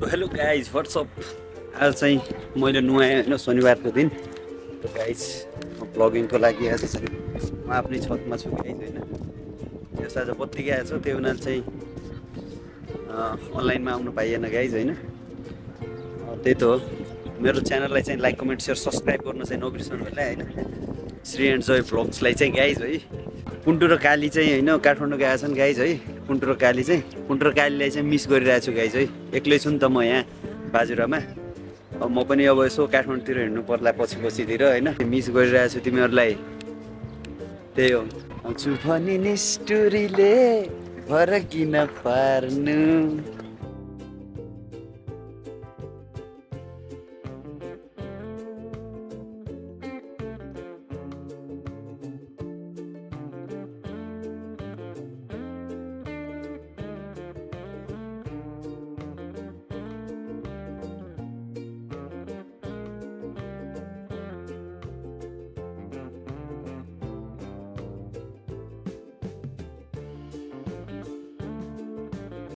Hello guys what's up. आज चाहिँ मैले नुहाएँ होइन शनिबारको दिन। गाइज म ब्लगिङको लागि आज चाहिँ म आफ्नै छतमा छु गाइज होइन। त्यो आज बत्ती गएको छ त्यो हुनाले चाहिँ अनलाइनमा आउनु पाइएन गाइज होइन। त्यही त हो, मेरो च्यानललाई चाहिँ लाइक कमेन्ट सेयर सब्सक्राइब गर्नु चाहिँ नबिर्सनु होला होइन। श्री एन्ड जोय भ्लग्सलाई चाहिँ गाइज है। पुन्टु र काली चाहिँ होइन काठमाडौँ गएका छन् गाइज है। पुन्टु र कालीलाई चाहिँ मिस गरिरहेको छु गाइज है। एक्लै छु नि त म यहाँ बाजुरामा। अब म पनि अब यसो काठमाडौँतिर हिँड्नु पर्ला पछितिर होइन। मिस गरिरहेको छु तिमीहरूलाई। त्यही हो, आउँछु भनी निष्ठुरीले फरकिन पार्नु।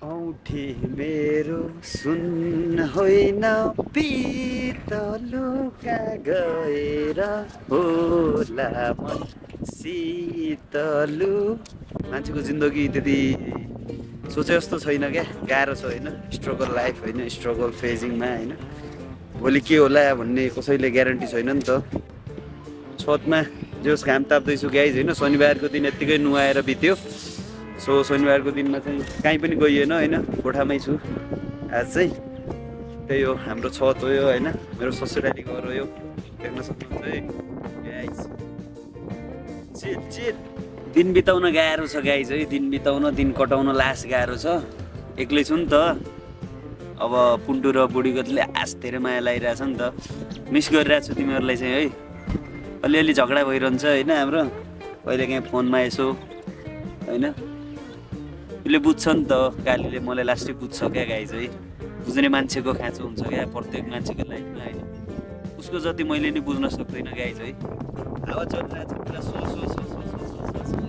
औँठी मेरो सुन होइन पितलुका गएर होला मन शीतलु। मान्छेको जिन्दगी त्यति सोचे जस्तो छैन क्या, गाह्रो छ होइन। स्ट्रगल लाइफ होइन, स्ट्रगल फेजिङमा होइन। भोलि के होला भन्ने कसैले ग्यारेन्टी छैन नि त। छतमा जोस् घाम ताप्दैछु गाइज होइन। शनिबारको दिन यत्तिकै नुहाएर बित्यो। सो शनिबारको दिनमा चाहिँ कहीँ पनि गइएन होइन, कोठामै छु आज चाहिँ। त्यही हो, हाम्रो छत हो यो होइन, मेरो ससुराली घर हो यो, देख्न सक्नुहुन्छ है गाइज। दिन बिताउन गाह्रो छ गाइज है। दिन बिताउन दिन कटाउन लास गाह्रो छ। एक्लै छु नि त। अब पुन्टु र बुढीगतले आस्तेर माया लागिरहेछ नि त। मिस गरिरहेको छु तिमीहरूलाई चाहिँ है। अलिअलि झगडा भइरहन्छ होइन हाम्रो, कहिले काहीँ फोनमा यसो होइन। उसले बुझ्छ नि त, कालीले मलाई लास्टै बुझ्छ क्या गाइज है। बुझ्ने मान्छेको खाँचो हुन्छ क्या प्रत्येक मान्छेको लाइफमा होइन। उसको जति मैले नि बुझ्न सक्दैन गाइज है। हावा चलिरहेको छ पुरा so so so so so so so.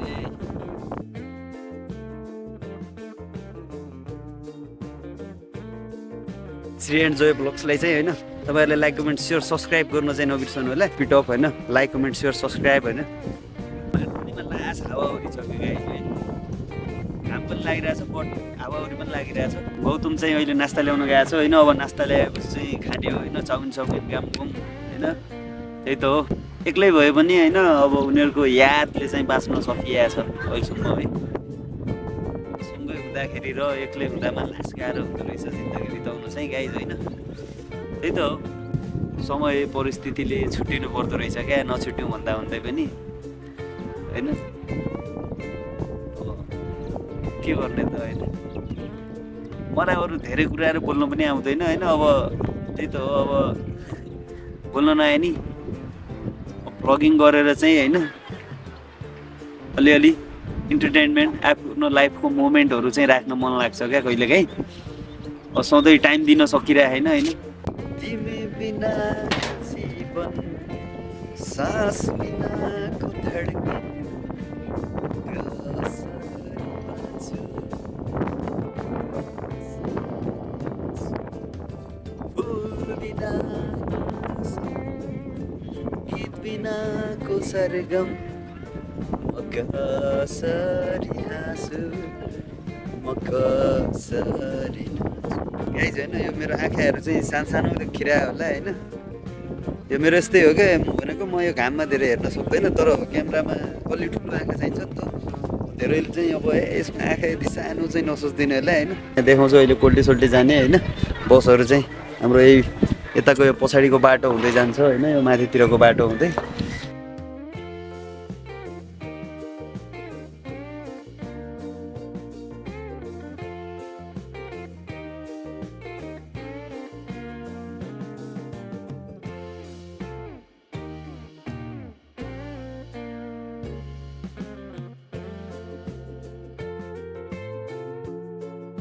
Shree and Joy ब्लग्सलाई चाहिँ होइन तपाईँहरूले लाइक कमेन्ट सेयर सब्सक्राइब गर्न चाहिँ नबिर्सनु होला। पिटअप होइन, लाइक कमेन्ट सेयर सब्सक्राइब होइन। लास हावाहुरी छ क्या गाइज है। घाम पनि लागिरहेछ, बट हावाहुरी पनि लागिरहेछ। गौतम चाहिँ अहिले नास्ता ल्याउन गएको छ होइन। अब नास्ता ल्याएपछि चाहिँ खाने हो होइन, चाउमिन गामगुम होइन। त्यही त हो, एक्लै भयो पनि होइन। अब उनीहरूको यादले चाहिँ बाँच्न सकिएको छ अहिलेसम्म है। सँगै हुँदाखेरि र एक्लै हुँदामा लास गाह्रो हुँदो रहेछ जिन्दगी बिताउन चाहिँ गाइज होइन। त्यही त हो, समय परिस्थितिले छुट्टिनु पर्दो रहेछ क्या, नछुट्यौँ भन्दा भन्दै पनि होइन। के गर्ने त होइन। मलाई अरू धेरै कुराहरू बोल्न पनि आउँदैन होइन। अब त्यही त हो, अब बोल्न नआए नि भ्लगिङ गरेर चाहिँ होइन अलिअलि इन्टरटेनमेन्ट आफ्नो लाइफको मोमेन्टहरू चाहिँ राख्न मन लाग्छ क्या कहिलेकाहीँ। अब सधैँ टाइम दिन सकिरहेको होइन। तिमी बिना जीवन सास बिनाको धड्कन गीत बिनाको सरगम म कसरी हाँसु म कसरी गाइज होइन। यो मेरो आँखाहरू चाहिँ सानो देखिरह होला होइन। यो मेरो यस्तै हो क्या। भनेको म यो घाममा धेरै हेर्न सक्दैन, तर क्यामेरामा अलि ठुलो आँखा चाहिन्छ नि त। धेरैले चाहिँ अब यसको आँखा यति सानो चाहिँ नसोच्दैन होला होइन। देखाउँछु अहिले कोल्टी जाने होइन। बसहरू चाहिँ हाम्रो यही यताको यो पछाडिको बाटो हुँदै जान्छ होइन, यो माथितिरको बाटो हुँदै।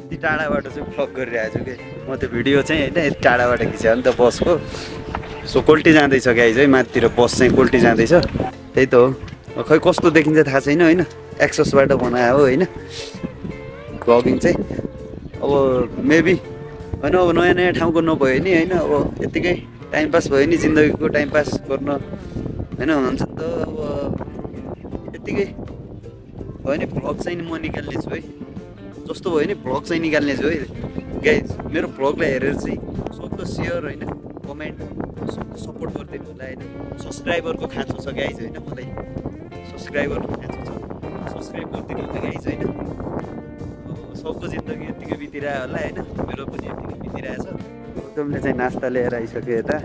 यति टाढाबाट चाहिँ भ्लग गरिरहेको छु कि म। त्यो भिडियो चाहिँ होइन यति टाढाबाट खिच्यो नि त बसको। सो कोल्टी जाँदैछ गाइज है, माथितिर बस चाहिँ कोल्टी जाँदैछ। त्यही त हो, खै कस्तो देखिन्छ थाहा छैन होइन। एक्सोसबाट बनायो होइन भ्लगिङ चाहिँ। अब मेबी होइन अब नयाँ नयाँ ठाउँको नभयो नि होइन, अब यत्तिकै टाइम पास भयो नि, जिन्दगीको टाइम पास गर्न होइन हुन्छ नि त। अब यत्तिकै भयो नि भ्लग चाहिँ म निकाल्ने छु है, जस्तो भयो नि भ्लग चाहिँ निकाल्ने छु है गाइज। मेरो भ्लगलाई हेरेर चाहिँ सक्दो सेयर होइन कमेन्ट सक्दो सपोर्ट गरिदिनु होला होइन। सब्सक्राइबरको खाँचो छ गाइज होइन, मलाई सब्सक्राइबरको खाँचो छ, सब्सक्राइब गरिदिनु होला गाइज होइन। सबको जिन्दगी यत्तिकै बितिरहेको होला होइन, मेरो पनि यत्तिकै बितिरहेछ। गौतमले चाहिँ नास्ता लिएर आइसक्यो यता।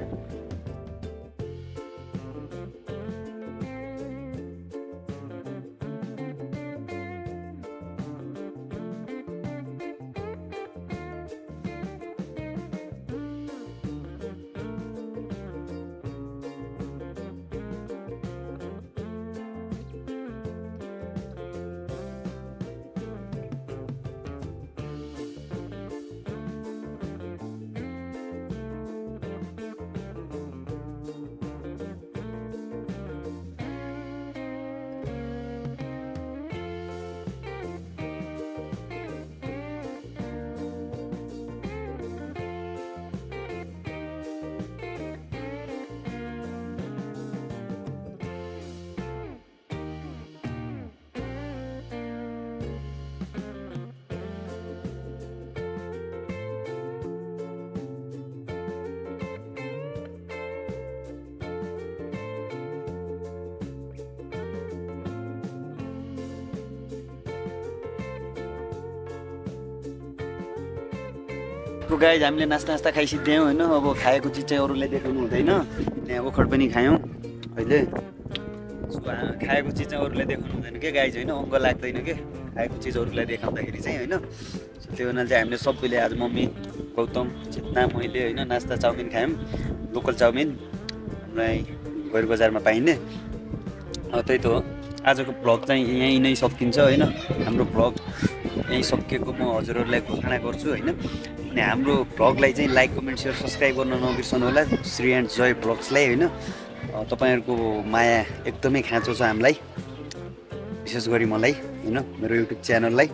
गाइज हामीले नास्ता खाइसिद्ध्यौँ होइन। अब खाएको चिज चाहिँ अरूलाई देखाउनु हुँदैन, यहाँ ओखर पनि खायौँ अहिले। खाएको चिज चाहिँ अरूलाई देखाउनु हुँदैन क्या गाइज होइन, अङ्ग लाग्दैन क्या खाएको चिज अरूलाई देखाउँदाखेरि चाहिँ होइन। त्यो हुनाले चाहिँ हामीले सबैले आज मम्मी, गौतम, चेतना, मैले होइन नास्ता चाउमिन खायौँ, लोकल चाउमिन हामीलाई गैर बजारमा पाइने। त्यही त हो, आजको भ्लग चाहिँ यहीँ नै सकिन्छ होइन। हाम्रो भ्लग यहीँ सकिएको म हजुरहरूलाई घोषणा गर्छु होइन। अनि हाम्रो भ्लगलाई चाहिँ लाइक कमेन्ट सेयर सब्सक्राइब गर्न नबिर्सनु होला, श्री एन्ड जय भ्लग्सलाई होइन। तपाईँहरूको माया एकदमै खाँचो छ हामीलाई, विशेष गरी मलाई होइन, मेरो युट्युब च्यानललाई।